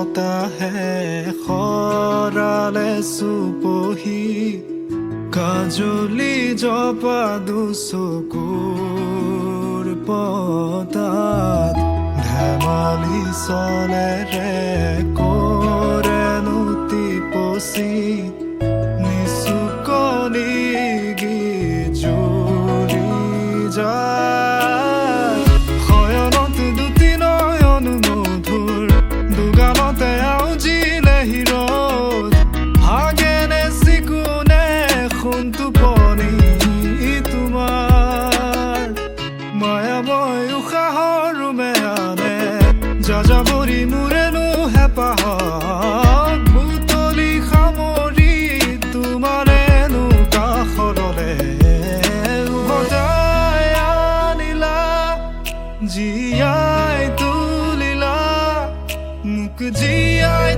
বতাহে সৰালে চুপহি, কাজলি জপা দুচকুৰ পতাত ধেমালি চলেৰে কৰেনো টিপচি নিচুকনি গীত জুৰি যায়। শয়নত দুটি নয়ন মধুৰ, দুগালতে আউজিলে হিৰ'দ, হাগেনে চিকুনে সোণ টোপনি তোমাৰ। মায়াময় উশাহৰ ৰুমে আনে যাযাবৰী মোৰেনো হেঁপাহক বুটলি সামৰি তোমাৰেনো কাষৰলে উভতাই আনিলা, জীয়াই তুলিলা মোক, জীয়াই।